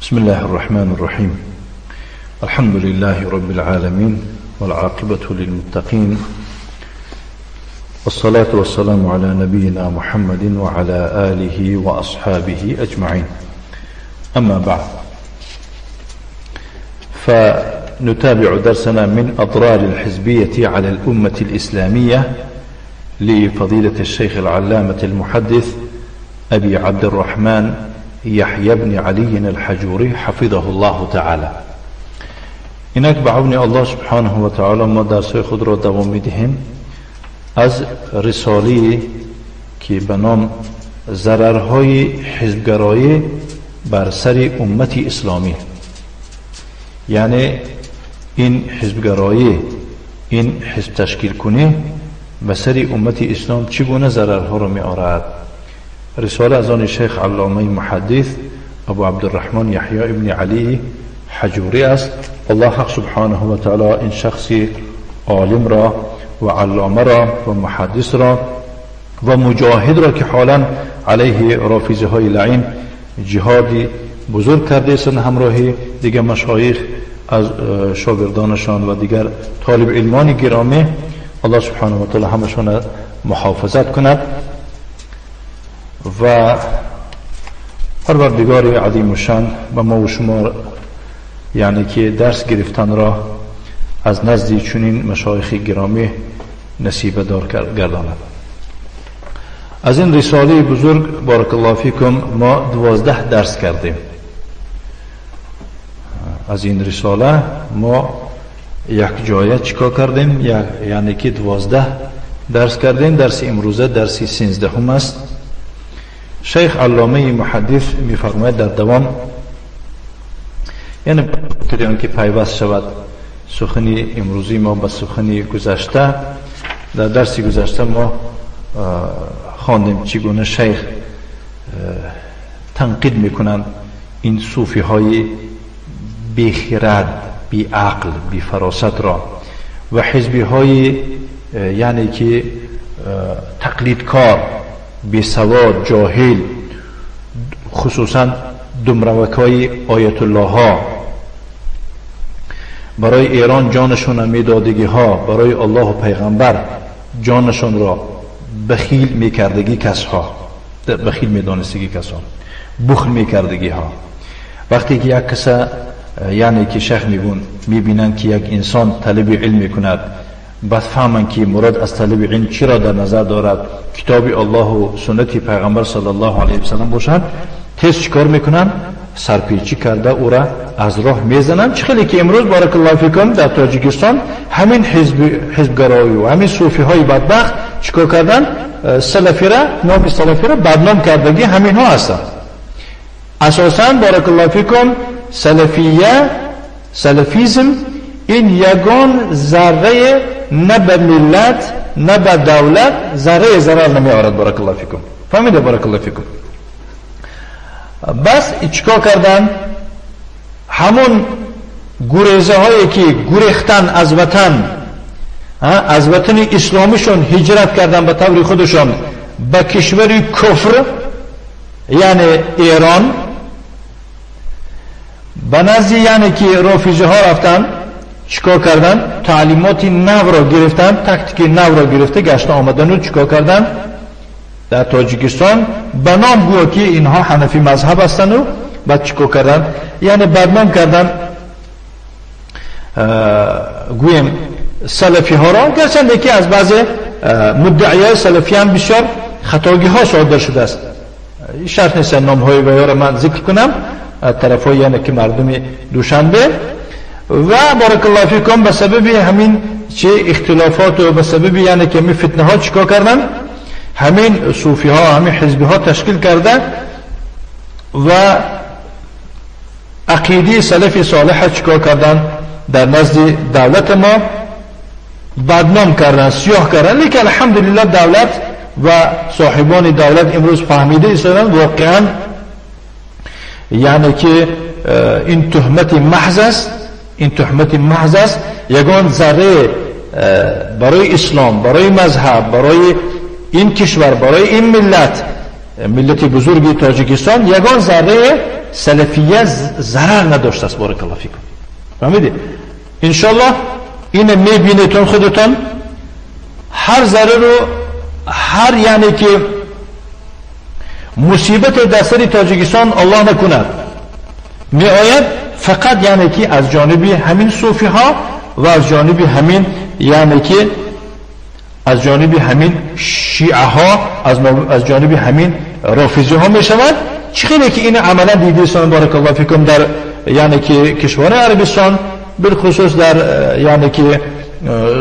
بسم الله الرحمن الرحيم. الحمد لله رب العالمين، والعاقبة للمتقين، والصلاة والسلام على نبينا محمد وعلى آله وأصحابه أجمعين. أما بعد، فنتابع درسنا من أضرار الحزبية على الأمة الإسلامية لفضيلة الشيخ العلامة المحدث أبي عبد الرحمن يحيى بن علي الحجوري حفظه الله تعالى. اینک به عون الله سبحانه و تعالی ما درس خود را دوام میدهیم از رساله که به نام ضررهای حزبگرایی بر سر امت اسلامی، یعنی این حزبگرایی، این حزب تشکیل کنی به سر امت اسلام چگونه ضررها را می آورد. رساله از آن شیخ علامه محدث ابو عبدالرحمن یحیی ابن علی حجوری است. الله حق سبحانه و تعالی این شخصی عالم را و علامه را و محدث را و مجاهد را که حالا علیه رافضه های لعین جهادی بزرگ کرده است، همراهی دیگر مشایخ از شاگردانشان و دیگر طالب علمان گرامی، الله سبحانه و تعالی همشان محافظت کند و پروردگار عظیم الشان به ما و شما یعنی که درس گرفتن را از نزد چنین مشایخ گرامی نصیب دار گرداند. از این رساله بزرگ بارک الله فیکم ما 12 درس کردیم. از این رساله ما یک جایه چیکار کردیم؟ یعنی که 12 درس کردیم. درس امروزه درس 13 است. شیخ علامه محدث میفرماید در دوام، یعنی خاطر که پیوست شود سخنی امروزی ما به سخنی گذشته. در درس گذشته ما خواندیم چگونه شیخ تنقید میکنند این صوفی های بیخرد، بی عقل، بی فراست را و حزبی های یعنی که تقلیدکار، بی سواد، جاهل، خصوصا دمروک های آیت الله ها، برای ایران جانشون میدادگی ها، برای الله و پیغمبر جانشون را بخیل میکردگی کسها، بخیل میدانستگی کسها، بخل میکردگی ها. وقتی که یک کس یعنی که شیخ میبینن که یک انسان طلب علم میکند، بعد فهمن که مراد از طلب علم چی را در نظر دارد، کتاب الله و سنت پیغمبر صلی الله علیه وسلم باشد، تیز چیکار میکنن؟ سرپیچی کرده او را از راه میزنن. چه خیلی که امروز بارک الله فیکم در تاجیکستان همین حزبگرایی و همین صوفی های بدبخت چیکار کردن؟ سلفی را، نام سلفی را بدنام کردگی همین ها هستند. اساسا بارک الله فیکم سلفیه، سلفیزم این یگان ذره نه به ملت نه به دولت ذره ضرر نمی آورد. بارک الله فیکم. فهمیده بارک الله فیکم. بس چیکار کردن؟ همون گریزه هایی که گریختن از وطن، از وطن اسلامیشون هجرت کردن به طور خودشون به کشور کفر یعنی ایران، به نزد یعنی که رافضه ها رفتن، چیکار کردن؟ تعلیمات نو را گرفتن، تاکتیک نو را گرفته گشت آمدن و چیکار کردن؟ در تاجیکستان به نام گویا که اینها حنفی مذهب هستند و بعد چیکار کردن؟ یعنی بدنام کردن گویم سلفی ها را، گرچند که از بعض مدعیای سلفی هم بسیار خطاگی ها صادر شده است. شرط نیست نام های و را من ذکر کنم، طرف های یعنی که مردم دوشنبه و بارک الله فیکم به سبب همین چه اختلافات و به سبب یعنی که می فتنه ها چیکار کردن؟ همین صوفی ها، همین حزبی ها تشکیل کرده و عقیده سلف صالح چیکار کردن؟ در نزد دولت ما بدنام کردن، سیاه کردن. لیکن الحمدلله دولت و صاحبان دولت امروز فهمیده ایستادن واقعا یعنی که این تهمت محض است، این تهمت محض است. یگان ذره برای اسلام، برای مذهب، برای این کشور، برای این ملت، ملت بزرگ تاجیکستان یگان ذره салафия зарар надошта аст. بارك الله فيكم. فهمیدید؟ انشالله اینه میبینیتون خودتون هر ضرر و هر یعنی که مصیبت در سر تاجیکستان الله نکند می آید، فقط یعنی که از جانب همین صوفی ها و از جانب همین یعنی که از جانب همین شیعه ها، از جانب همین رافضی ها می شود. چه که این عملا دیده بارک الله فیکم در یعنی که کشور عربستان، بالخصوص در یعنی که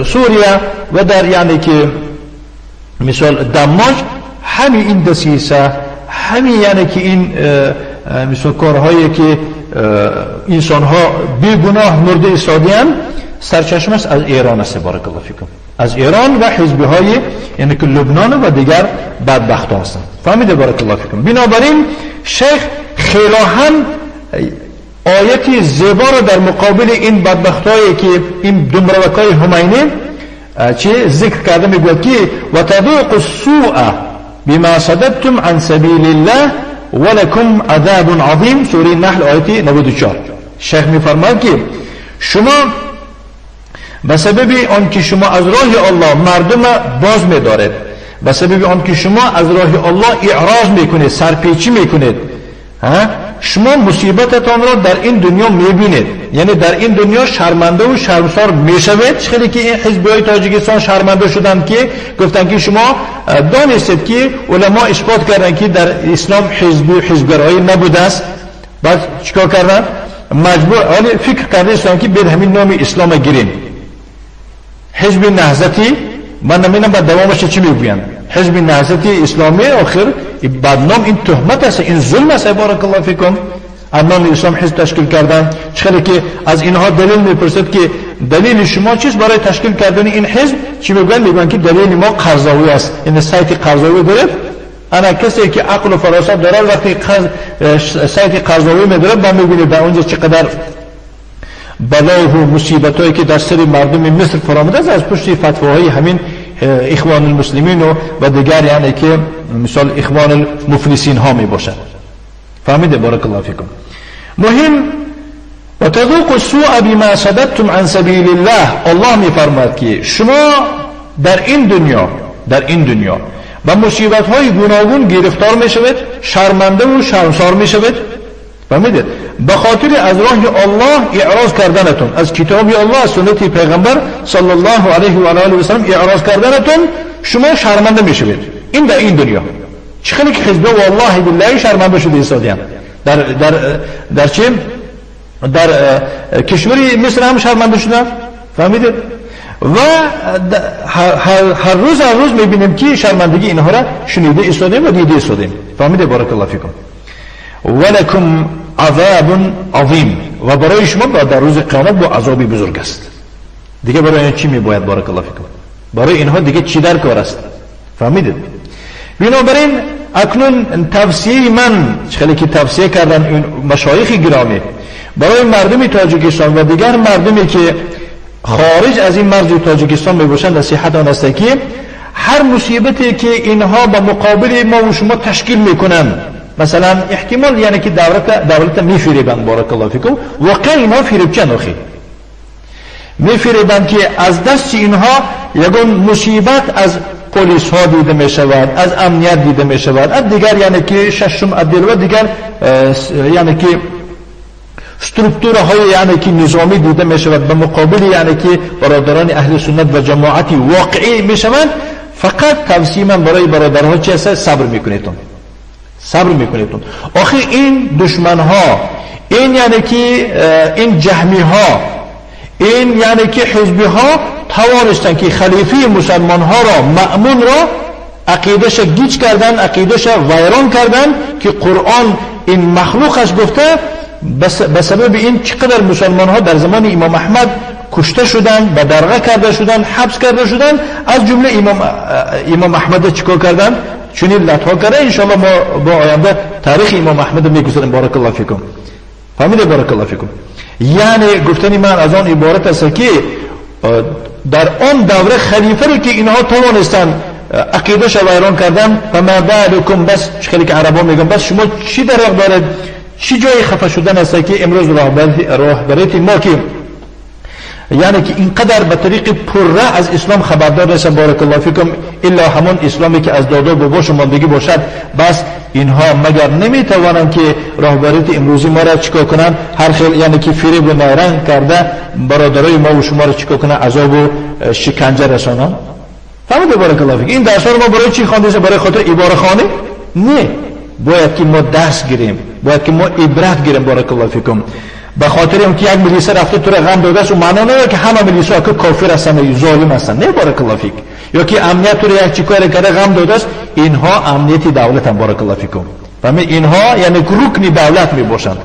سوریه و در یعنی که مثال دماج، همین این دسیسه، همین یعنی که این مثال کارهایی که انسان ها بیگناه مرده ایستادی‌اند، سرچشمش از ایران است. بارک الله فیکم. از ایران و حزب های یعنی که لبنان و دیگر بدبخت ها هستند. فهمیده بارک الله فیکم. بنابراین شیخ خیلی هم آیتی زیبا را در مقابل این بدبخت هایی که این دمروک های همینی چه ذکر کرده، میگوید که و تذوق السوء بما صددتم عن سبیل الله ولکم عذاب عظیم. سوره نحل آیت 94. شیخ میفرماید که شما به سبب آنکه شما از راه الله مردم باز میدارید، به سبب آنکه شما از راه الله اعراض میکنید، سرپیچی میکنید، شما مصیبتتان را در این دنیا میبینید، یعنی در این دنیا شرمنده و شرمسار میشوید. خیلی که این حزب های تاجیکستان شرمنده شدند که گفتند که شما دانستید که علما اثبات کردند که در اسلام حزب و حزبگرایی نبوده است. بعد چیکار کردن؟ مجبور حالی فکر کرده استند که بیاید همین نام اسلام گیریم، حزب نهضتی. من نمیدونم بعد دوامش چی میگویند، حزب نهضتی اسلامی. آخر بدنام این تهمت است، این ظلم است. بارک الله فیکم. از نام اسلام حزب تشکیل کردن، چخیلی که از اینها دلیل میپرسد که دلیل شما چیست برای تشکیل کردن این حزب، چی میگن؟ میگن که دلیل ما قرضاوی است. این سایت قرضاوی داره. انا کسی که عقل و فراست داره وقتی سایت قرضاوی میداره با میبینه در اونجا چقدر بلا و مصیبت هایی که در سر مردم مصر فرامده است از پشت فتواهای همین اخوان المسلمین و دیگر یعنی که مثال اخوان المفلسین ها می باشد. فهمیده بارک الله فیکم. مهم و تذوق السوء بما صددتم عن سبیل الله. الله می فرماید که شما در این دنیا با مصیبت های گوناگون گرفتار می شوید، شرمنده و شرمسار می شوید. فهمیدید؟ به خاطر از راه الله اعراض کردنتون، از کتاب الله، از سنت پیغمبر صلی الله علیه و آله و سلم اعراض کردنتون شما شرمنده میشوید. این در این دنیا چه خیلی که حزب والله بالله شرمنده شده ایستادیان در چه در کشور مصر هم شرمنده شدن. فهمیدید؟ و هر روز میبینیم که شرمندگی اینها را شنیده ایستادیم و دیده ایستادیم. فهمیده بارک الله فیکم. ولکم عذاب عظیم. و برای شما در روز قیامت با عذابی بزرگ است. دیگه برای این چی میباید؟ بارک الله فیکم. برای اینها دیگه چی در کار است؟ فهمیدید؟ بنابراین اکنون توصیه من، خیلی که توصیه کردن این مشایخ گرامی برای مردم تاجیکستان و دیگر مردمی که خارج از این مرز تاجیکستان میباشند، نصیحت آن است که هر مصیبتی که اینها به مقابل ما و شما تشکیل میکنند، مثلا احتمال یعنی که دولت میفریبند. بارک الله فیکم. واقعا اینها فریبچند آخی، میفریبند که از دست اینها یگان مصیبت از پلیس ها دیده می شود، از امنیت دیده می شود، از دیگر یعنی که ششم отдел و دیگر یعنی که структураهای یعنی که نظامی دیده می شود، به مقابل یعنی که برادران اهل سنت و جماعتی واقعی می شوند. فقط توصیه من برای برادرها چی است؟ صبر میکنیتون، صبر میکنیتون. آخه این دشمن ها، این یعنی که این جهمی ها، این یعنی که حزبی ها توانستن که خلیفه مسلمان ها را، مأمون را، عقیدش گیج کردن، عقیدش ویران کردن که قرآن این مخلوق است گفته. به سبب این چقدر مسلمان ها در زمان امام احمد کشته شدن، بدرقه کرده شدن، حبس کرده شدن. از جمله امام احمد چیکار کردن؟ چنین لطها کرده. انشاءالله ما با آینده تاریخ امام احمد میگذاریم. بارک الله فیکم. فهمیده بارک الله فیکم. یعنی گفتنی من از آن عبارت است که در آن دوره خلیفه رو که اینها توانستن عقیدش ویران کردن، فما بالکم، بس خیلی که عربا میگن، بس شما چی دریغ دارید؟ چی جای خفه شدن است که امروز راهبریت ما که یعنی که اینقدر به طریق پره از اسلام خبردار نیستن، بارک الله فیکم، الا همون اسلامی که از دادا باباش ماندگی باشد، بس اینها مگر نمیتوانند که راهبریت امروزی ما را چیکار کنند؟ هر خیل یعنی که فریب و نایرنگ کرده برادرای ما و شما را چیکار کنند؟ عذاب و شکنجه رسانند. فهمیده بارک الله فیک؟ این درس رو ما برای چی خوانده؟ برای خاطر عباره خوانی؟ نه، باید که ما درس گیریم، باید که ما عبرت گیریم. بارک الله فیکم. به خاطر اینکه یک ملیسه رفته تو را غم داده است و معنا نداره که همه ملیسه ها که کافر هستند و ظالم هستند، نه بارک الله فیک. یا که امنیت تو را یک چیکار کرده غم داده است، اینها امنیت دولت هم بارک الله فیکم. فهمید؟ اینها یعنی رکن دولت می باشند.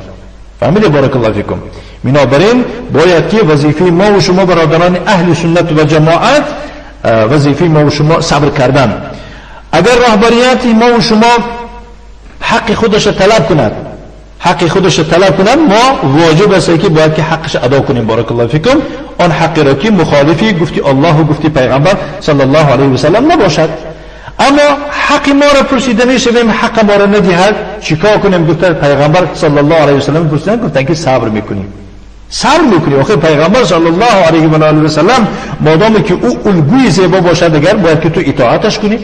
فهمید بارک الله فیکم؟ بنابراین باید که وظیفه ما و شما برادران اهل سنت و جماعت، وظیفه ما و شما صبر کردن. اگر راهبریت ما و شما حق خودش طلب کند، حق خودش طلب کند، ما واجب است که باید که حقش ادا کنیم. بارک الله فیکم. آن حقی را که مخالفی گفتی الله و گفتی پیغمبر صلی الله علیه و سلم نباشد. اما حق ما را پرسیده میشویم، حق ما را ندهد، چیکار کنیم؟ گفته پیغمبر صلی الله علیه و سلم پرسیدن، گفتن که صبر میکنیم، صبر میکنیم. آخه پیغمبر صلی الله علیه و آله و سلم مادامی که او الگوی زیبا باشد، دیگر باید که تو اطاعتش کنی.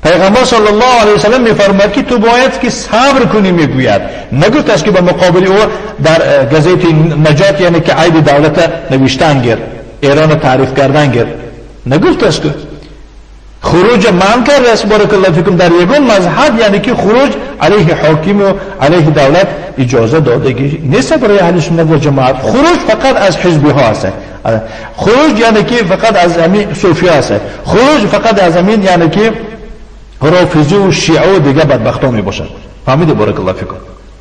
پیغمبر صلی الله علیه و سلم میفرماید که تو باید که صبر کنی، میگوید. نگفت است که به مقابل او در گزیت نجات یعنی که عیب دولت نوشتن گیر، ایران تعریف کردن گیر، نگفت است که خروج منع کرده است. بارک الله فیکم. در یگان مذهب یعنی که خروج علیه حاکم و علیه دولت اجازه دادگی نیست برای اهل سنت و جماعت. خروج فقط از حزبی ها است، خروج یعنی که فقط از همین صوفی ها است، خروج فقط از همین یعنی که رافضی و شیعه و دیگه بدبخت ها می باشد. فهمیدی بارک الله فیکم؟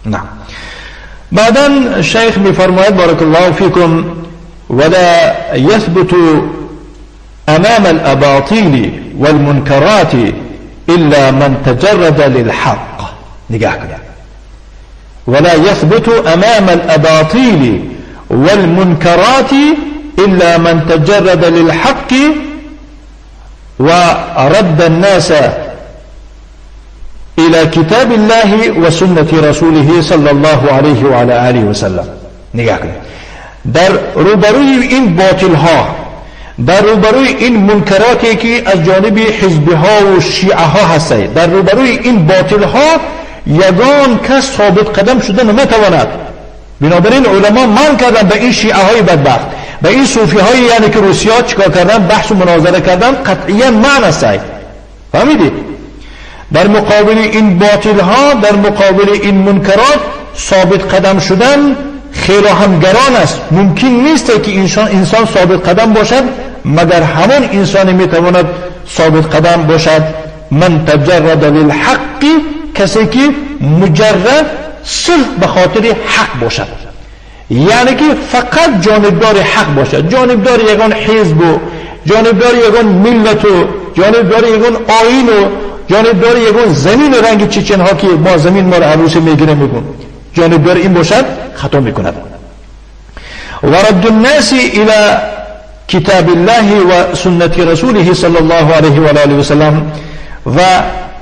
نه. بعدا شیخ میفرماید بارک الله فیکم: ولا يثبت امام الاباطیل والمنكرات الا من تجرد للحق. نگاه کنید، ولا يثبت امام الاباطیل والمنكرات الا من تجرد للحق ورد الناس الى كتاب الله وسنة رسوله صلى الله عليه وعلى آله وسلم. نگاه کنید، در روبروی این باطل ها، در روبروی این منکراتی که از جانب حزب ها و شیعه ها هست، در روبروی این باطل ها یگان کس ثابت قدم شده نمیتواند. بنابراین علما منع کردن به این شیعه های بدبخت، به این صوفی های یعنی که روسیا چیکار کردن، بحث و مناظره کردن، قطعیا منع است. فهمیدید؟ در مقابل این باطل ها، در مقابل این منکرات ثابت قدم شدن خیلی هم گران است. ممکن نیست که انسان ثابت قدم باشد، مگر همان انسانی میتواند ثابت قدم باشد من تجرد للحق، کسی که مجرد صرف به خاطر حق باشد، یعنی که فقط جانبدار حق باشد، جانبدار یگان حزب و جانبدار یگان ملت و جانبدار یگان آیین و جانبدار یگان زمین رنگ چچن ها که ما زمین ما را عروس میگیره میگون، جانبدار این باشد خطا میکند. و رد الناس الى کتاب الله و سنت رسوله صلی الله علیه و آله و سلم. و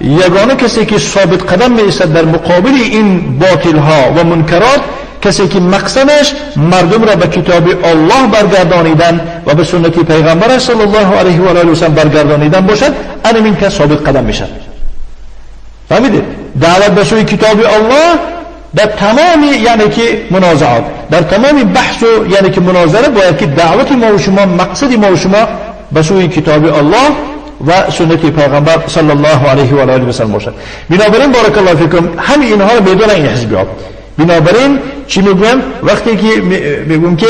یگانه کسی که ثابت قدم می ایستد در مقابل این باطل ها و منکرات، کسی که مقصدش مردم را به کتاب الله برگردانیدن و به سنت پیغمبر صلی الله علیه و آله و سلم برگردانیدن باشد، این کس ثابت قدم میشد. فهمیدید؟ دعوت به سوی کتاب الله در تمام یعنی که منازعات، در تمام بحث و یعنی که مناظره، باید که دعوت ما و شما، مقصد ما و شما به سوی کتاب الله و سنت پیغمبر صلی الله علیه و آله و سلم باشد. بنابراین بارک الله فیکم، همین اینها رو میدونن این حزبی ها. بنابراین چی میگویم؟ وقتی که میگویم که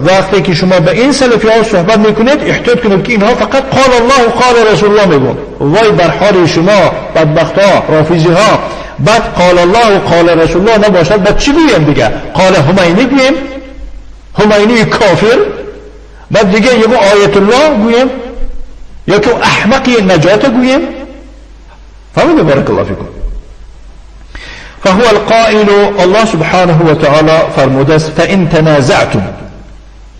وقتی که شما به این سلفی ها صحبت میکنید، احتیاط کنید که اینها فقط قال الله و قال رسول الله میگون. وای بر حال شما بدبخت ها، رافضی ها. بعد قال الله و قال رسول الله نباشد، بعد چی گویم دیگه؟ قال همینی گویم، همینی کافر. بعد دیگه یه آیت الله گویم، یا که احمقی نجات گویم. فهمید بارک الله فیکم؟ فهو القائل، الله سبحانه وتعالى فرموده است: فإن تنازعتم،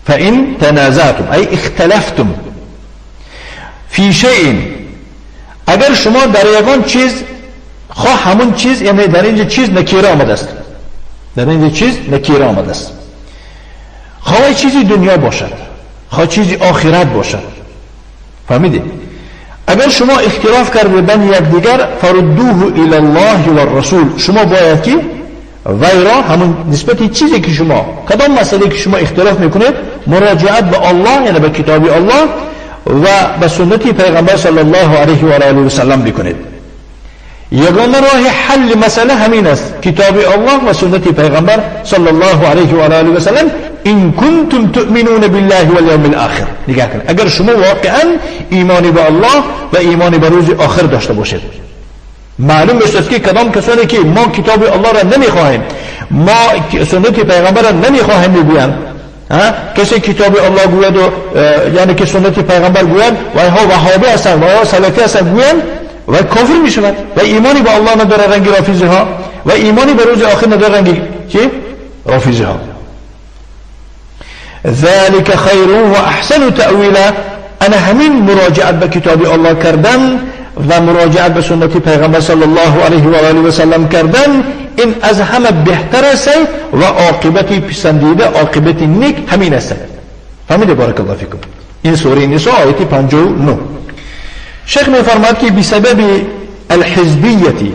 فإن تنازعتم أي اختلفتم في شيء، اگر شما در یگان چیز، خواه همون چیز، یعنی در اینجا چیز نکیره آمده است. در اینجا چیز نکیره آمده است. خواه چیزی دنیا باشد، خواه چیزی آخرت باشد. فهمیدید؟ اگر شما اختلاف کرده بین یکدیگر، فردوه الی الله و الرسول، شما باید که وی را همون نسبت چیزی که شما کدام مسئله که شما اختلاف میکنید مراجعت به الله، یعنی به کتاب الله و به سنت پیغمبر صلی الله علیه و آله و سلم بکنید. یگانه راه حل مسئله همین است، کتاب الله و سنت پیغمبر صلی الله علیه و آله و سلم. ان کنتم تؤمنون بالله والیوم الاخر. نگاه کنید، اگر شما واقعا ایمان به الله و ایمان به روز آخر داشته باشید، معلوم است که کدام کسانی که ما کتاب الله را نمیخواهیم، ما سنت پیغمبر را نمیخواهیم میگویند، کسی کتاب الله گوید و یعنی که سنت پیغمبر گوید و اینها وهابی هستند و اینها سلفی هستند گویند و کافر میشود و ایمانی به الله نداره رنگ رافضی ها و ایمانی به روز آخر نداره رنگ چی؟ رافضی ها. ذلك خیر و احسن تأویلا. انا همین مراجعت به کتاب الله کردن و مراجعت به سنت پیغمبر صلی الله علیه و آله و سلم کردن، این از همه بهتر است و عاقبت پسندیده، عاقبت نیک همین است. فهمیده؟ بارک الله فیکم. این سوره نساء آیت 59. شیخ میفرماد که بسبب الحزبیة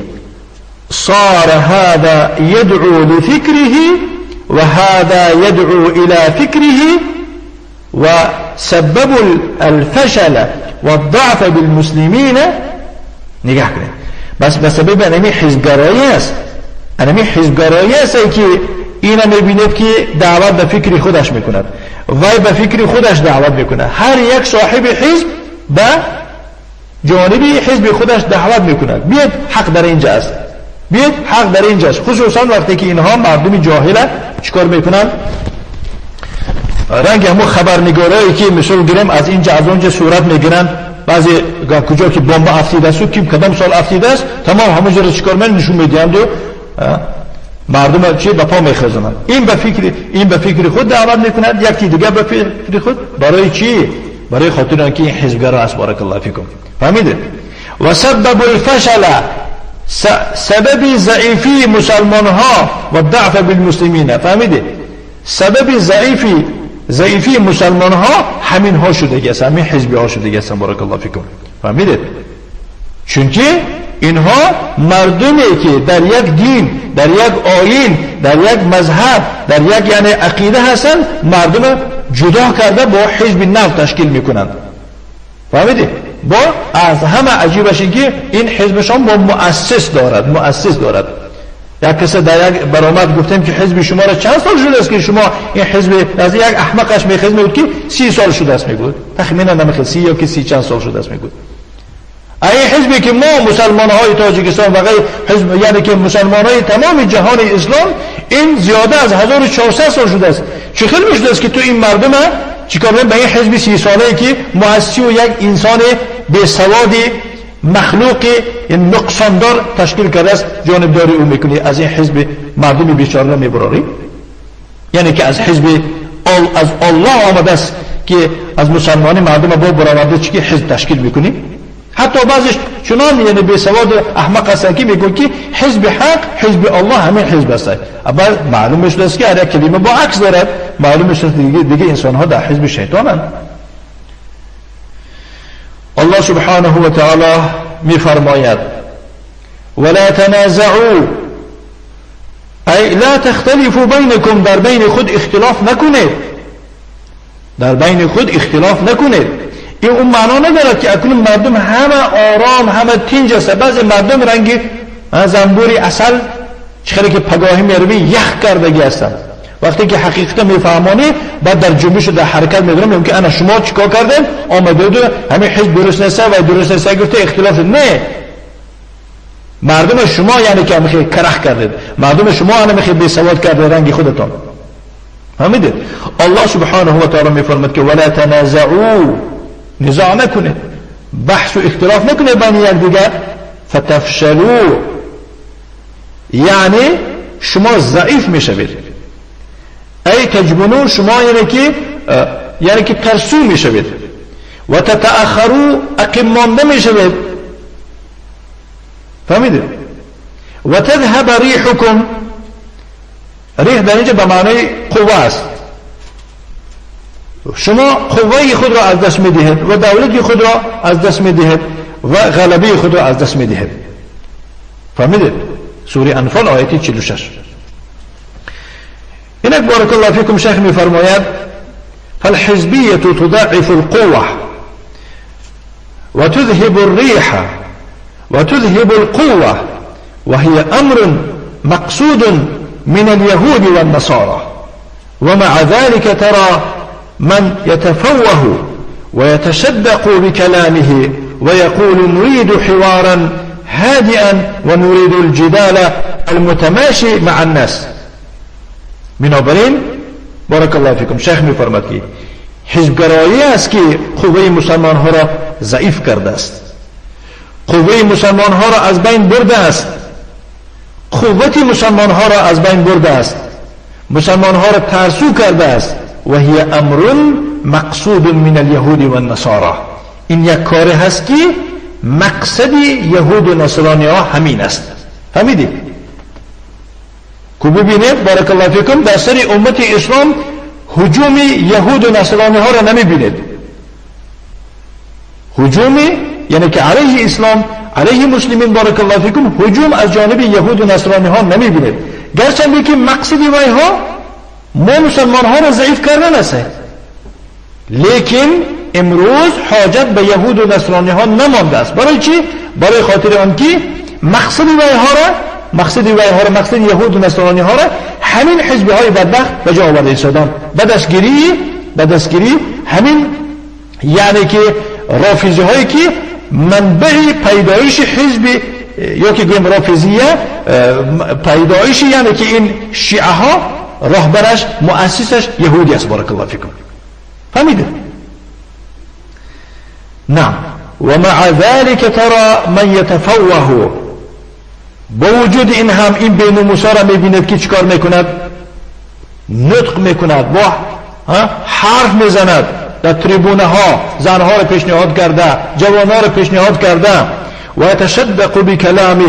صار هذا يدعو لفكره وهذا يدعو إلى فكره، وسبب الفشل والضعف بالمسلمين. نگاه کنید، بس به سبب انمی حزبگرایی است، انمی حزبگرایی است که اینا میبینید که دعوت به فکر خودش میکند، وی به فکر خودش دعوت میکند. هر یک صاحب حزب به جانب حزب خودش دعوت میکند. بیاد حق در اینجا است، بیاد حق در اینجا است. خصوصا وقتی که اینها مردم جاهله چیکار میکنن؟ رنگ همون خبرنگارایی که مثل گیریم از اینجا از اونجا صورت میگیرن، بعضی کجا که بمب افتیده است و کی کدام سال افتیده است، تمام همونجا رو چیکار میکنن؟ نشون میدهند و مردم چی به پا میخزنند. این به فکر خود دعوت میکند، یکی دیگه به فکر خود. برای چی؟ برای خاطر اینکه این حزبگرا است. بارک الله فیکم. فهمیده؟ و سبب الفشل، سبب ضعیفی مسلمان ها و ضعف بالمسلمین. فهمیده؟ سبب ضعیفی مسلمان ها همین ها شده است، همین حزبی ها شده است. بارک الله فیکم. فهمیده؟ چونکه اینها مردمی که در یک دین، در یک آیین، در یک مذهب، در یک یعنی عقیده هستند، مردم جدا کرده با حزب نو تشکیل میکنند. فهمیدی؟ با از همه عجیبش این که این حزبشان با مؤسس دارد، مؤسس دارد. یک کسی در یک برآمد گفتیم که حزب شما را چند سال شده است که شما این حزب، از یک احمقش میخیز میگفت که 30 سال شده است، میگفت تخمینا نمیخیز 30 یا که 30 چند سال شده است میگفت. این حزبی که ما مسلمان های تاجیکستان و غیر حزب، یعنی که مسلمان های تمام جهان اسلام، این زیاده از 1400 سال شده است. چه خیلی میشده است که تو این مردم چیکار می‌کنن؟ به این حزب 30 ساله که مؤسسی و یک انسان بی سوادی مخلوق نقصاندار تشکیل کرده است، جانبداری او میکنی، از این حزب مردم بیچاره را میبراری. یعنی که از حزب از الله آمده است که از مسلمانی مردم با برآورده چی که حزب تشکیل میکنی. حتی بعضیش چنان یعنی بی سواد احمق هستن که میگن که حزب حق، حزب الله همین حزب است. اول معلوم شده است که هر کلمه با عکس دارد، معلوم شده دیگه انسان ها در حزب شیطانند. الله سبحانه و تعالی میفرماید ولا تنازعوا ای لا تختلفوا بینکم، در بین خود اختلاف نکنید، در بین خود اختلاف نکنید. این اون معنا ندارد که اکنون مردم همه آرام همه تینج است. بعضی مردم رنگ زنبوری عسل چخیلی که پگاهی میروی یخ کردگی هستند. وقتی که حقیقت میفهمانی بعد در جنبش و در حرکت میدونم میگم که انا شما چیکار کردین آمده دو همین حزب درست نیست و درست نیست گفته اختلاف. نه، مردم شما یعنی که همیشه کرخ کردید، مردم شما همیشه بی سواد کرده رنگ خودتان. فهمیدید؟ الله سبحانه و تعالی میفرماد که ولا تنازعوا، نزاع نکنید، بحث و اختلاف نکنید بین یکدیگر، فتفشلوا یعنی شما ضعیف میشوید، ای تجبنون شما یعنی که ترسو میشوید، و تتأخروا عقب مانده میشوید. فهمیدید؟ و تذهب ریحکم ریح در اینجا به معنای قوه است. شما قوه خود را از دست میدهید و دولت خود را از دست میدهید و غلبه خود را از دست میدهید. فهمیدید؟ سوره انفال آیه 46. اینک بارک الله فیکم شیخ میفرماید فالحزبیه تضعف القوه وتذهب الريح وتذهب القوة، وهي أمر مقصود من اليهود والنصارى، ومع ذلك ترى من يتفوه ويتشدق بكلامه ويقول نريد حوارا هادئا ونريد الجدال المتماشي مع الناس. بنابراین بارک الله فیکم شیخ می‌فرماد که حزبگرایی است که قوه مسلمان ها را ضعیف کرده است، قوه مسلمان ها را از بین برده است، قوت مسلمان ها را از بین برده است، مسلمان ها را ترسو کرده است. و هی امر مقصود من اليهود والنصارى. این یک کار هست که مقصد یهود و نصرانی ها همین است. فهمیدید؟ که ببینید بارک الله فیکم در سر امت اسلام هجوم یهود و نصرانی ها را نمی بینید. هجوم یعنی که علیه اسلام، علیه مسلمین بارک الله فیکم هجوم از جانب یهود و نصرانی ها نمی بینید، گرچه که مقصد وی ها ما مسلمان ها را ضعیف کردن است، لیکن امروز حاجت به یهود و نصرانی ها نمانده است. برای چی؟ برای خاطر آنکه مقصد وی ها را، مقصد وی ها را، مقصد یهود و نصرانی ها را همین حزب های بدبخت به جا آورده ایستادند. به دستگیری همین یعنی که رافضی هایی که منبع پیدایش حزب یا که گویم رافضیه پیدایش یعنی که این شیعه ها راهبرش مؤسسش یهودی است. بارک الله فیکم. فهمیدید؟ نعم. ومع ذلك ترى من يتفوه. با وجود این هم این بین موسی را میبیند که چیکار میکند؟ نطق میکند، با حرف میزند در تریبونه ها، زنها را پیشنهاد کرده، جوانها را پیشنهاد کرده. و یتشدق بکلامه،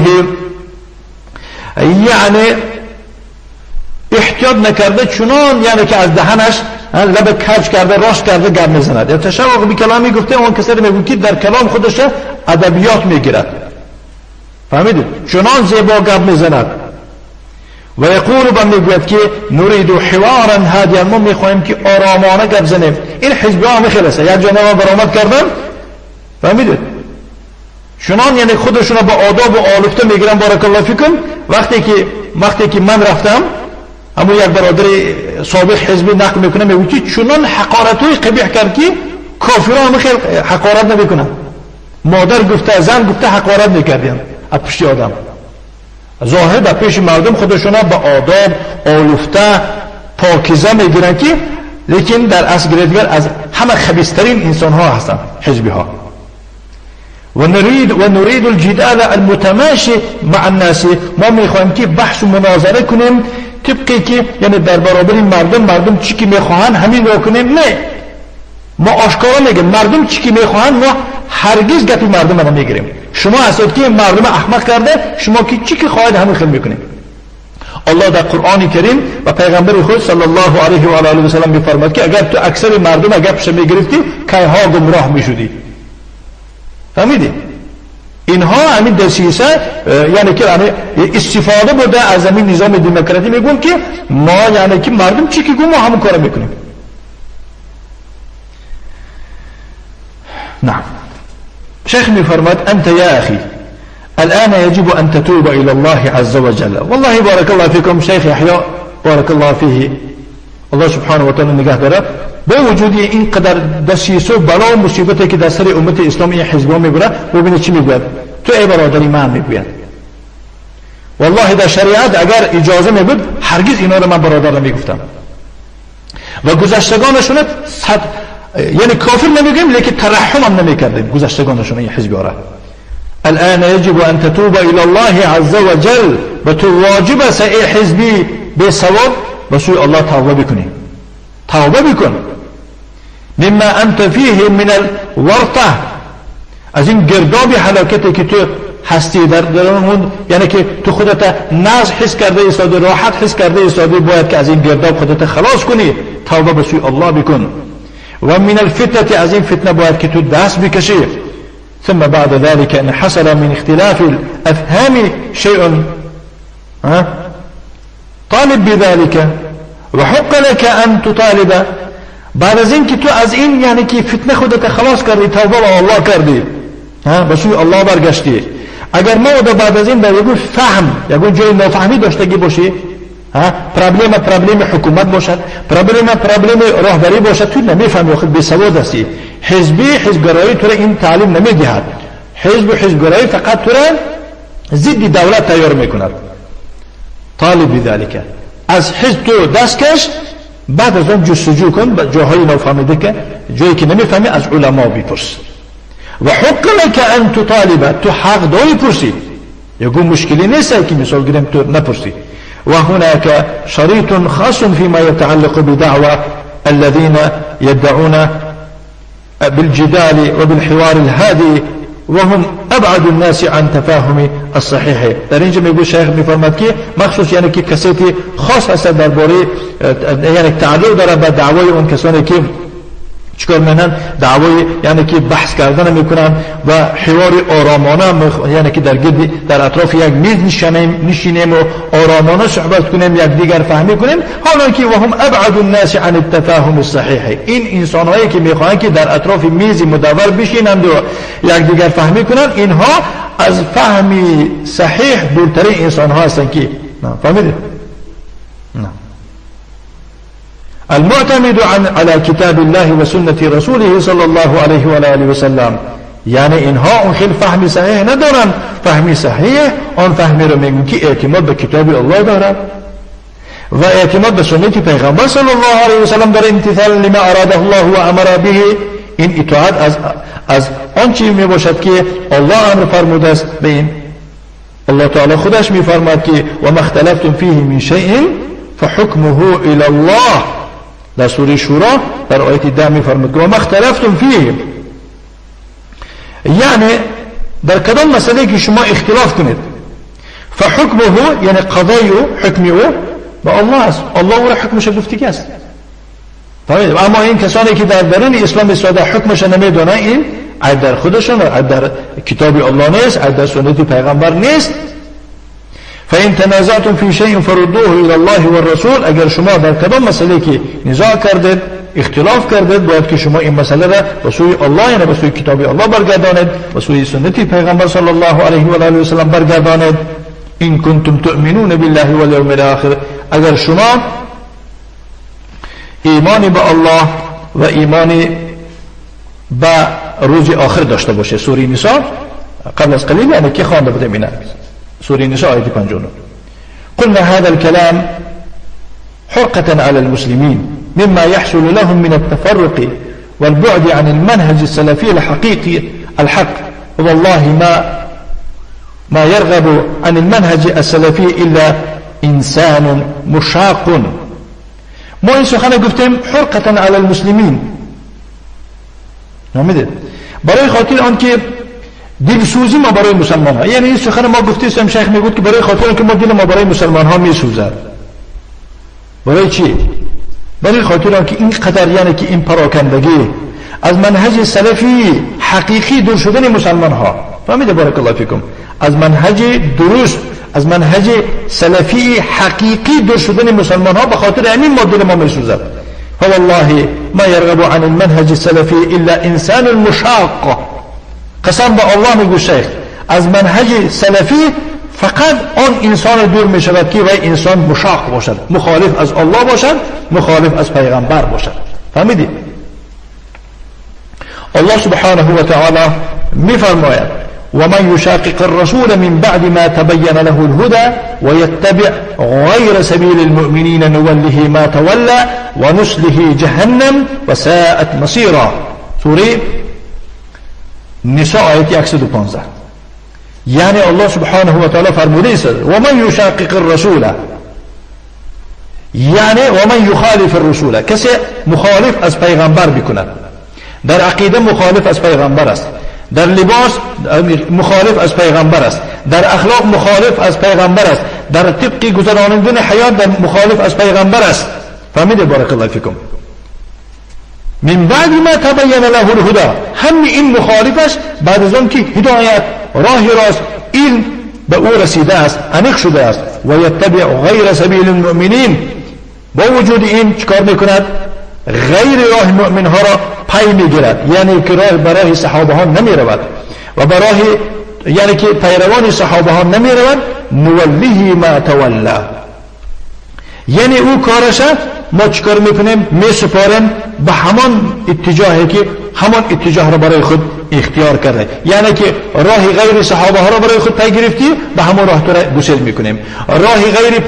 یعنی احتیاط نکرده، چنان یعنی که از دهنش لب کج کرده، راست کرده گپ میزند. یتشدق بکلامه گفته اون کسی میگه که در کلام خودش ادبیات میگیرد. فهمیدید؟ چنان زیبا گپ میزند. و یقول با میگوید که نريد حوارا هادیا، ما میخواهیم که آرامانه گپ زنیم. این حزب ها همه خیلی است، یک جانب برآمد کردن. فهمیدید؟ چنان یعنی خودشون با آداب و آلفته میگیرن. بارک الله فیکم. وقتی که من رفتم، همون یک برادر سابق حزبی نقل میکنه، میگه که چنان حقارت‌های قبیح کرد که کافرها هم خیلی حقارت نمیکنن. مادر گفته، زن گفته، حقارت میکردن از پشت آدم. ظاهر در پیش مردم خودشون با آداب آلفته پاکیزه میگیرن که لیکن در اصل گریدگر از همه خبیث‌ترین انسان ها هستند حزبی ها. و نريد الجدال المتماشي مع الناس. ما میخواهیم که بحث و مناظره کنیم طبقی که یعنی در برابر مردم چی که میخواهند همین رو کنیم. نه، ما آشکارا میگیم مردم چی که میخواهند ما هرگز گپی مردم رو نمیگیریم. شما هستید که مردم احمق کرده، شما که چی که خواهید همین خیلی میکنیم. الله در قرآن کریم و پیغمبر خود صلی الله علیه و آله و سلم میفرماد که اگر تو اکثر مردم گپش میگرفتی کیها گمراه میشدی. فهمیدی؟ اینها همین دسیسه یعنی که استفاده بوده از همین نظام دموکراتی. میگون که ما یعنی که مردم چی که گو ما همون کارو میکنیم. نعم. شيخ میفرماد أنت يا أخي الآن يجب أن تتوب إلى الله عز وجل. والله بارك الله فيكم شيخ يحيى بارك الله فيه، الله سبحانه وتعالى نگه داره. با وجود این قدر دسیسه و بلا و مصیبتی که در سر امت اسلامی حزبا میبره، ببینید چی میگوید. تو ای برادری من میگوید والله در شریعت اگر اجازه میبود هرگز اینا رو من برادر نمیگفتم و گذشتگانشون صد یعنی کافر نمیگیم لیکن ترحم هم نمیکردیم گذشتگانشون این حزبی را. الان يجب ان تتوب الى الله عز وجل. و تو واجب است ای حزبی به ثواب به سوی الله توبه بکنی. توبه بکن مما انت فیه من الورطه، از این گرداب هلاکتی که تو هستی، در درون اون یعنی که تو خودت ناز حس کرده ایستادی، راحت حس کرده ایستادی، باید که از این گرداب خودت خلاص کنی، توبه به سوی الله بکن. و من الفتنة، از این فتنه باید که تو دست بکشی. ثم بعد ذلك ان حصل من اختلاف الافهام شيء طالب بذلك وحق لك ان تطالب. بعد از این که تو از این یعنی که فتنه خودت خلاص کردی، توبه به الله کردی، به سوی الله برگشتی، اگر ما بعد از این در یگون فهم، یگون جای نافهمی داشتگی باشی، проблема حکومت باشد، проблема راهبری باشد، تو نمیفهمی، خود بیسواد هستی. حزبی حزبگرایی تو را این تعلیم نمیدهد. حزب و حزبگرایی فقط تو را ضد دولت تیار میکند. طالب بذلك، از حزب تو دست کش، بعد از اون جستجو کن جاهای نافهمیده که جایی که نمیفهمی از علما بپرس. و حق لك ان تطالب، تو حق داری پرسی، یگون مشکلی نیست که مثال گیریم تو نپرسی. وهناك شريط خاص فيما يتعلق بدعوى الذين يدعون بالجدال وبالحوار الهادي وهم ابعد الناس عن تفاهم الصحيح. در اینجا میگو شیخ میفرماد که مخصوص یعنی که کسی خاص هست درباره یعنی تعلق داره به دعوای اون کسانی که چیکار میکنن، دعوای یعنی که بحث کردن میکنن و حوار آرامانه، یعنی که در گرد در اطراف یک میز نشینیم و آرامانه صحبت کنیم، یک دیگر فهمی کنیم. حالا که و هم ابعد الناس عن التفاهم الصحیح، این انسان هایی که میخواهند که در اطراف میز مدور بشینند و یک دیگر فهمی کنند، اینها از فهم صحیح دورترین انسان ها هستند که فهمیدید؟ نه. المعتمد على كتاب الله وسنة رسوله صلى الله عليه وآله وسلم، یعنی اینها اون خیلی فهم صحیح ندارن. فهم صحیح آن فهمی رو میگن که اعتماد به کتاب الله دارن و اعتماد به سنت پیغمبر صلی الله علیه و سلم داره، امتثال لما اراده الله و امر به. این اطاعت از آنچه می باشد که الله امر فرموده است به این. الله تعالی خودش میفرماد که و ما اختلفتم فیه من شیء فحکمه الی الله. در سوره شورا در آیت 10 میفرماد که و ما اختلفتم فیه، یعنی در کدام مسئله که شما اختلاف کنید، فحکمه یعنی قضای او، حکم او با الله است، الله او را حکمش گفتگی است. اما این کسانی که در درون اسلام ساده حکمش نمیدونن، این عیب در خودشون، عیب در کتاب الله نیست، عیب در سنت پیغمبر نیست. فإن تنازعتم في شيء فردوه إلى الله والرسول، اگر شما در کدام مسئله که نزاع کردید، اختلاف کردید، باید که شما این مسئله را به سوی الله، یعنی به سوی کتاب الله برگردانید، به سوی سنت پیغمبر صلی الله علیه و آله و سلم برگردانید. إن کنتم تؤمنون بالله واليوم الآخر، اگر شما ایمان به الله و ایمان به روز آخر داشته باشه. سوره نساء قبل از قلیل یعنی که خوانده بودیم اینا، سوره نساء آیه 59. قلنا هذا الكلام حرقة على المسلمين مما يحصل لهم من التفرق والبعد عن المنهج السلفي الحقيقي الحق، والله ما يرغب عن المنهج السلفي إلا إنسان مشاق. ما این سخن گفتیم حرقة على المسلمين، نمیده برای خاطر آن که دلسوزی ما برای مسلمان ها، یعنی این سخن ما گفتیم، شیخ میگفت که برای خاطر که ما دل ما برای مسلمان ها میسوزد. برای چی؟ برای خاطر آن که این قدر یعنی که این پراکندگی از منهج سلفی حقیقی دور شدن مسلمان ها، فهمیده بارک الله فیکم، از منهج درست، از منهج سلفی حقیقی دور شدن مسلمان ها، به خاطر همین ما دل ما میسوزد. فوالله ما يرغب عن المنهج السلفي إلا إنسان مشاق. قسم به الله میگو شیخ، از منهج سلفی فقط آن انسان دور می شود که وی انسان مشاق باشد، مخالف از الله باشد، مخالف از پیغمبر باشد. فهمیدی؟ الله سبحانه و تعالی میفرماید ومن يشاقق الرسول من بعد ما تبين له الهدى ويتبع غير سبيل المؤمنين نوله ما تولى ونصله جهنم وساءت مصيرا. سوره نساء آیت 115. یعنی الله سبحانه و تعالی فرموده است ومن يشاقق الرسول، یعنی ومن يخالف الرسول، کسی مخالف از پیغمبر بکند، در عقیده مخالف از پیغمبر است، در لباس مخالف از پیغمبر است، در اخلاق مخالف از پیغمبر است، در طبق گذراندن حیات در مخالف از پیغمبر است. فهمیده بارک الله فیکم. من بعد ما تبین له الهدى، هم این مخالف است بعد از آن که هدایت، راه راست، علم به او رسیده است، عمیق شده است. و یتبع غیر سبیل المؤمنین، با وجود این چکار میکند؟ غیر راه مؤمن ها را پی میگیرد، یعنی که راه برای صحابه ها نمی رود و برای یعنی که پیروان صحابه ها نمی رود. نوله ما تولا، یعنی او کارش ما چکار میکنیم؟ می سپاریم به همان اتجاهی که همان اتجاه را برای خود اختیار کرده، یعنی که راه غیر صحابه ها را برای خود پی گرفتی، به همان راه تو را گسل میکنیم. راه غیر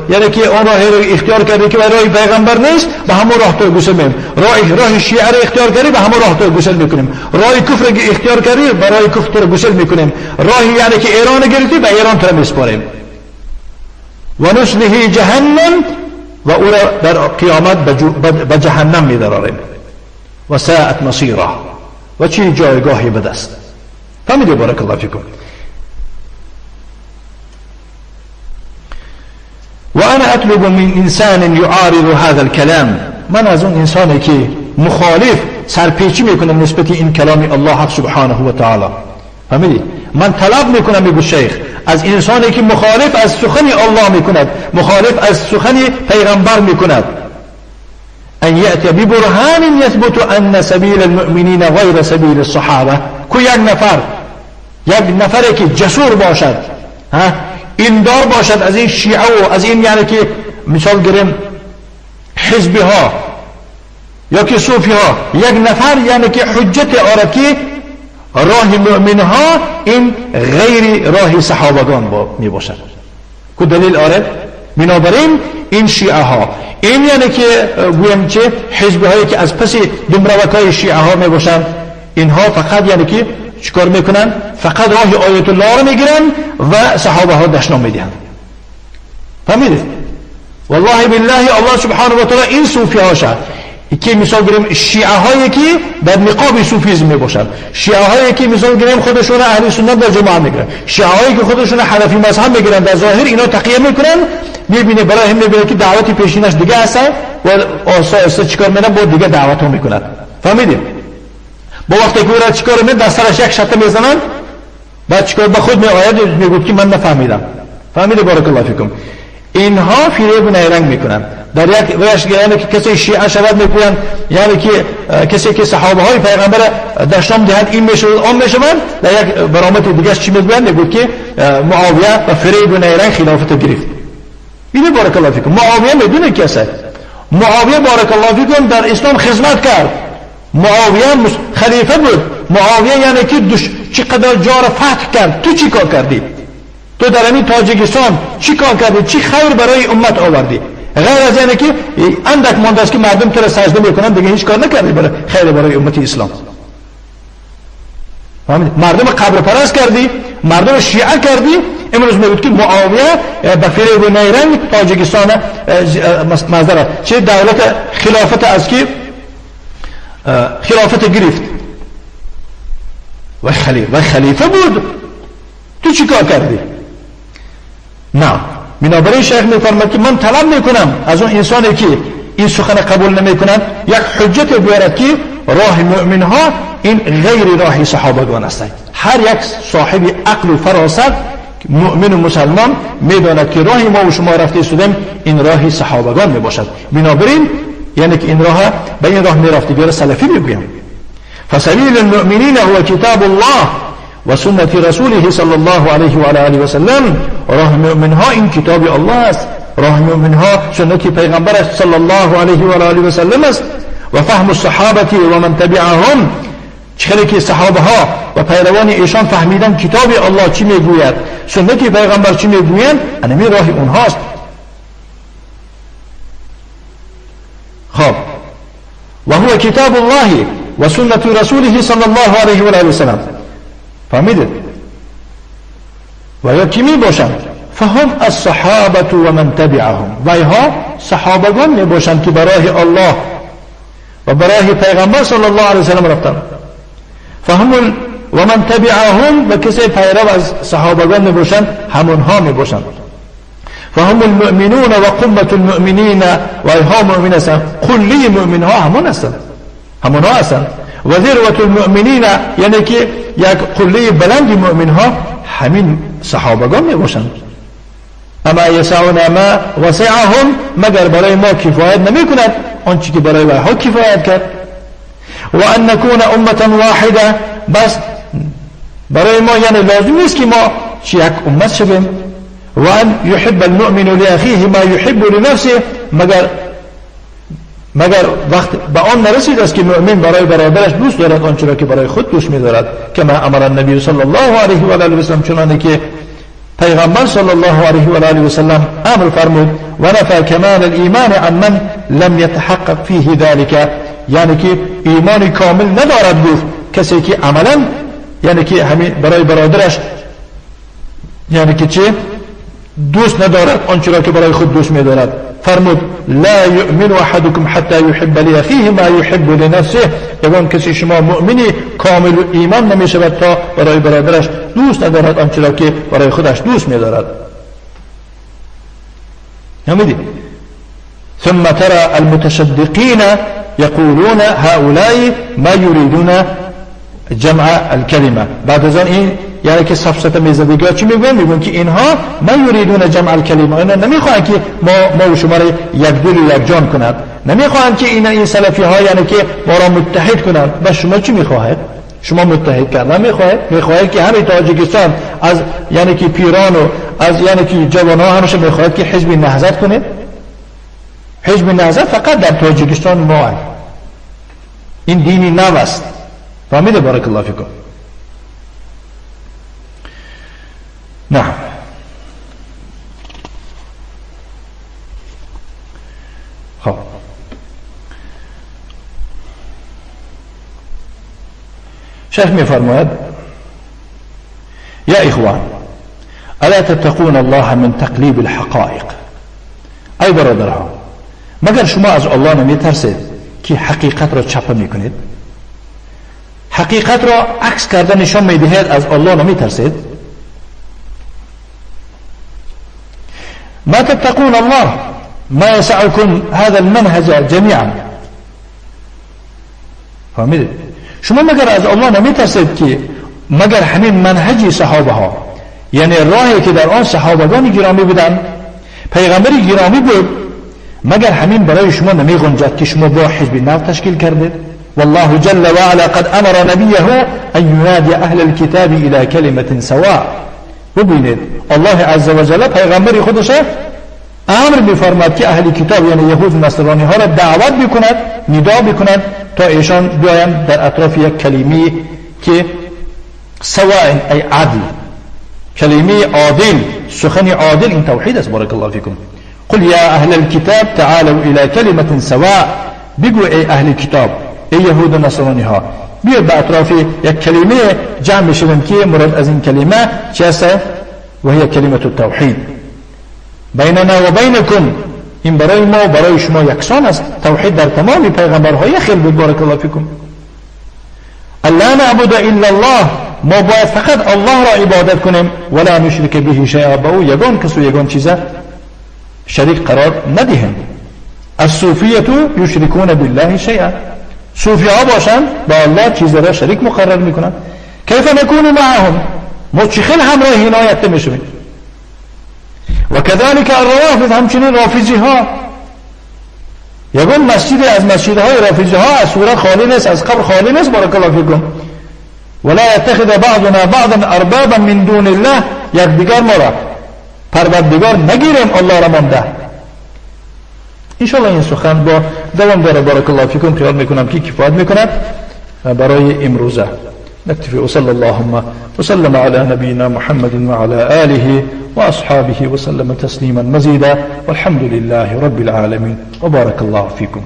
یعنی که آن راه را اختیار کرده که راه پیغمبر نیست، به همان راه تو گسل میکنیم. راه شیعه را اختیار کردی، به همان راه تو گسل میکنیم. راه کفر را اختیار کردی، برای کفر تو را گسل میکنیم. راه یعنی که ایران گرفتی، به ایران تو را میسپاریم. و نصله جهنم، و او را در قیامت به جهنم میدراریم. و ساعت مصیره، و چه جایگاهی به دست. فهمیدی بارک الله فیکم. و انا اطلب من انسان يعارض هذا الكلام، من از اون انسانی که مخالف سرپیچی میکنه نسبت این کلام الله سبحانه و تعالی. فهمیدی؟ من طلب میکنم، میگو شیخ، از انسانی که مخالف از سخن الله میکند، مخالف از سخن پیغمبر میکند، ان یأتی ببرهان یثبت ان سبیل المؤمنین غیر سبیل الصحابه. کو یک نفر، یک نفری که جسور باشد، ها، ایندار باشد از این شیعه و از این یعنی که مثال گیریم حزبی ها یا که صوفی ها، یک نفر یعنی که حجت آرد که راه مؤمن ها این غیر راه صحابگان می باشد. کو دلیل آرد؟ بنابراین این شیعه ها، این یعنی که گویم چه حزب هایی که از پس دمروک های شیعه ها می باشند، اینها فقط یعنی که چیکار میکنن؟ فقط راه آیت الله را میگیرن و صحابه ها دشنام میدهند. فهمیدید؟ والله بالله الله سبحانه و تعالی این صوفی ها شد که مثال گیریم شیعه هایی که در نقاب صوفیزم می باشند، شیعه هایی که مثال گیریم خودشون اهل سنت در جماعه میگیرن، شیعه هایی که خودشون حنفی مذهب میگیرن، در ظاهر اینا تقیه میکنن، میبینه برای هم میبینه که دعوت پیشینش دیگه هست و آسا آسا چیکار میکنن؟ با دیگه دعوت ها میکنن. فهمیدیم؟ با وقتی که او را چیکار میکنن؟ در سرش یک شته میزنن، بعد چیکار به خود میآید؟ میگوید که من نفهمیدم. فهمیده بارک الله فیکم. اینها فریب و نیرنگ میکنن. در یک ویش یعنی که کسی شیعه شود میگویند، یعنی که کسی که صحابه های پیغمبر دشنام دهد این میشود آن میشود. در یک برآمد دیگه چی میگویند؟ میگوید که معاویه و فریب و نیرنگ خلافت گرفت. بینه بارک الله فیکم، معاویه میدونه کسه. معاویه بارک الله فیکم در اسلام خدمت کرد، معاویه خلیفه بود، معاویه یعنی که چقدر جا را فتح کرد. تو چی کار کردی؟ تو در همین تاجیکستان چی کار کردی؟ چی خیر برای امت آوردی؟ غیر از اینه که اندک مانده است که مردم تو را سجده میکنن، دیگه هیچ کار نکردی برای خیر برای امت اسلام. مردم قبر پرست کردی، مردم شیعه کردی. امروز میگوید که معاویه به فریب و نیرنگ تاجیکستان معذرت چه دولت خلافت از که خلافت گرفت و خلیفه بود. تو چی کار کردی؟ نه. بنابراین شیخ میفرماید که من طلب میکنم از اون انسانی که این سخن قبول نمیکند یک حجت بیارد که راه مؤمن ها این غیر راه صحابگان است. هر یک صاحب عقل و فراست مؤمن و مسلمان میداند که راه ما و شما رفته شدیم این راه صحابگان میباشد. بنابراین یعنی که این راه به این راه میرفتی را سلفی میگویم. فسبیل المؤمنین هو کتاب الله و سنت رسوله صلی الله علیه و آله و سلم. راه مؤمن ها این کتاب الله است، راه مؤمن ها سنت پیغمبر صلی الله علیه و آله و سلم است. و فهم الصحابه و من تبعهم، چخیلی که صحابه ها و پیروان ایشان فهمیدن کتاب الله چی میگوید، سنت پیغمبر چی میگویند، انمی راه اونهاست. خب و هو کتاب الله و سنت رسوله صلی الله علیه و آله و سلم. فهمیدید؟ و یا کی می باشند؟ فهم الصحابه و من تبعهم، و ایها صحابگان می باشند که برای الله و برای پیغمبر صلی الله علیه و سلم رفتند. فهم و من تبعهم و کسی پیرو از صحابگان میباشند همونها میباشند. فهم المؤمنون و قمة المؤمنین و اینها مؤمن هستند، قله مؤمن ها همون هستند، همونها هستند. و ذروة المؤمنین یعنی که یک قله بلند مؤمن ها همین صحابگان میباشند. اما یسعنا ما وسعهم، مگر برای ما کفایت نمی کند آنچه که برای ها کفایت کرد. و ان نکون امة واحده، بس برای ما یعنی لازم نیست که ما یک امت شویم. و ان یحب المؤمن لاخیه ما یحب لنفسه، مگر وقت به آن نرسید است که مؤمن برای برادرش دوست دارد آنچه را که برای خود دوست می‌دارد. کما امر النبی صلی الله علیه و آله و سلم، چنانه که پیغمبر صلی الله علیه و آله و سلم امر فرمود. و نفى کمال الایمان عن من لم يتحقق فیه ذلك، یعنی که ایمان کامل ندارد گفت کسی که عملا یعنی که همین برای برادرش یعنی که چه دوست ندارد آنچه را که برای خود دوست می‌دارد. فرمود لا یؤمن احدکم حتی یحب لاخیه ما یحب لنفسه، یگان کسی شما مؤمنی کامل ایمان نمی‌شود تا برای برادرش دوست ندارد آنچه را که برای خودش دوست می‌دارد. نمیدی ثم ترى المتشدقین یقولون هؤلاء ما یریدون جمع الکلمه. بعد از آن این یعنی که سفسطه میزدگی چی میگن؟ میگن که اینها ما یریدون جمع الکلمه، اینا نمیخواهند که ما و شما را یک دل و یک جان کند، نمیخواهند که اینا این سلفی ها یعنی که ما را متحد کنند. و شما چی میخواهید؟ شما متحد کردن میخواهید؟ میخواهید که همه تاجیکستان از یعنی که پیران و از یعنی که جوان ها همیشه میخواهید که حزب نهضت کنید؟ حزب نهضت فقط در تاجیکستان ما، این دینی نو است. فهمیده؟ بارک الله فیکم. نعم. خب شیخ میفرماید یا اخوان الا تتقون الله من تقلیب الحقائق. ای برادرها، مگر شما از الله نمیترسید که حقیقت را چپه میکنید؟ حقیقت را عکس کرده نشان میدهید، از الله نمیترسید؟ ما تتقون الله ما يسعكم هذا المنهج جميعا. فهمیدید؟ شما مگر از الله نمیترسید که مگر همین منهج صحابه ها، یعنی راهی که در آن صحابگان گرامی بودند، پیغمبر گرامی بود، مگر همین برای شما نمی گنجد که شما با حزب نو تشکیل کردید؟ والله جل وعلا قد امر نبیه ان ينادي اهل الكتاب الى كلمة سواء. ببینید الله عز وجل پیغمبر خودش امر می‌فرماد که اهل کتاب یعنی یهود و نصرانی ها را دعوت بکند، ندا بکند تا ایشان بیایند در اطراف یک کلمه که سواء ای عدل، کلمه عادل، سخن عادل، این توحید است. بارک الله فیکم. قل یا اهل الكتاب تعالوا الى كلمة سواء. بگو ای اهل کتاب، ای یهود و نصرانی ها، بیاید به اطراف یک کلمه جمع بشویم که مراد از این کلمه چه است؟ و هي کلمة التوحید. بیننا و بینکم، این برای ما و برای شما یکسان است. توحید در تمام پیغمبرهای خیر بود. بارک الله فیکم. الا نعبد الا الله، ما باید فقط الله را عبادت کنیم، ولا نشرک به شیئا، با او یگان کس و یگان چیز شریک قرار ندهیم. الصوفیه یشرکون بالله شیئا، صوفی ها باشند با الله چیز را شریک مقرر میکنند. کیف نکون معهم، ما چه خیلی همراه اینا میشویم. و كذلك الروافض، همچنین رافضی ها، یگان مسجد از مسجدهای رافضی ها از صورت خالی نیست، از قبر خالی نیست. بارک الله فیکم. ولا یتخذ بعضنا بعضا اربابا من دون الله، یک دیگر ما را پروردگار نگیریم، الله را مانده. انشاءالله این سخن با دوام داره. بارک الله فیکم. خیال میکنم که کفایت میکند برای امروزه. نكتفي وصلى اللهم وسلم على نبينا محمد وعلى آله وأصحابه وسلم تسليما مزيدا، والحمد لله رب العالمين، وبارك الله فيكم.